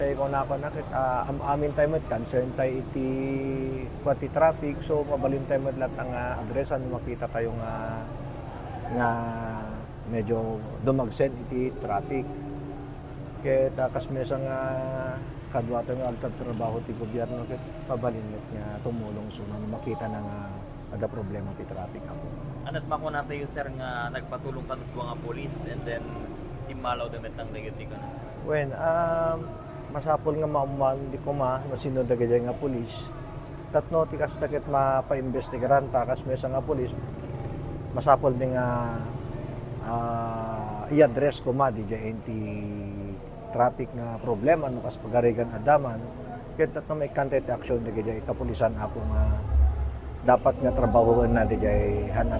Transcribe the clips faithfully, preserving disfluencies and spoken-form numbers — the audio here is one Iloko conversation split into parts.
Ay, kunakon na ket, ah, am-amin tayo met, concern tayo iti, kua ti traffic, so mabalin tayo met latta nga addressan no makita tayo nga, nga medyo dumagsen iti traffic. Ket, ah, kas maysa nga kadua tayo nga agtratrabaho ti gobierno, ket mabalin met nga tumulong suna no makita na nga adda problema ti traffic, Apo. Ania ti makunatayo, sir, nga nagpatulong kano nga pulis and then timmalawda met lang dagiti kano, sir? Wen, um, masapul nga maammuan ti koma no sino dagiti nga pulis. Tapno ti kasta ket mapaimbestigaran ta kas maysa nga pulis, masapul mi nga, ah, i-address koma diay enti traffic nga problema no kas pagarigan adda man, ket tapno maikkan ti action dagiti kapulisan, Apo, nga dapat nga trabahoenna diay han-,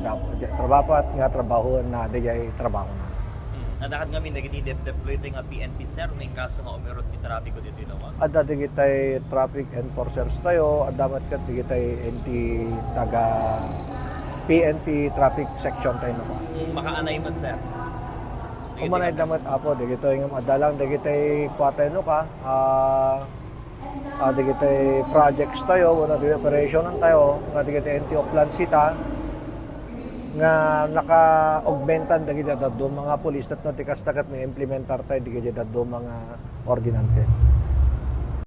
dapat nga trabahoenna diay trabahona. Hmm. Adda kadi ngamin dagiti de-, deploy tayo nga P N P, sir, no in kaso nga umirot ti trapiko ditoy lawag? Adda dagiti traffic enforcers tayo, adda met ket dagiti enti taga P N P traffic section tayo, no? Hmm, makaanay met, sir. Umanay da met, Apo, dagitoy nga adda lang dagiti kuwatay no ka, ah, ah, dagiti projects tayo, wenno dagiti operation tayo, nga dagiti N T O plans ita, nga naka-augmentan dagiti dadduma nga pulis, tapno ti kasta ket maimplementar tayo dagiti dadduma nga ordinances.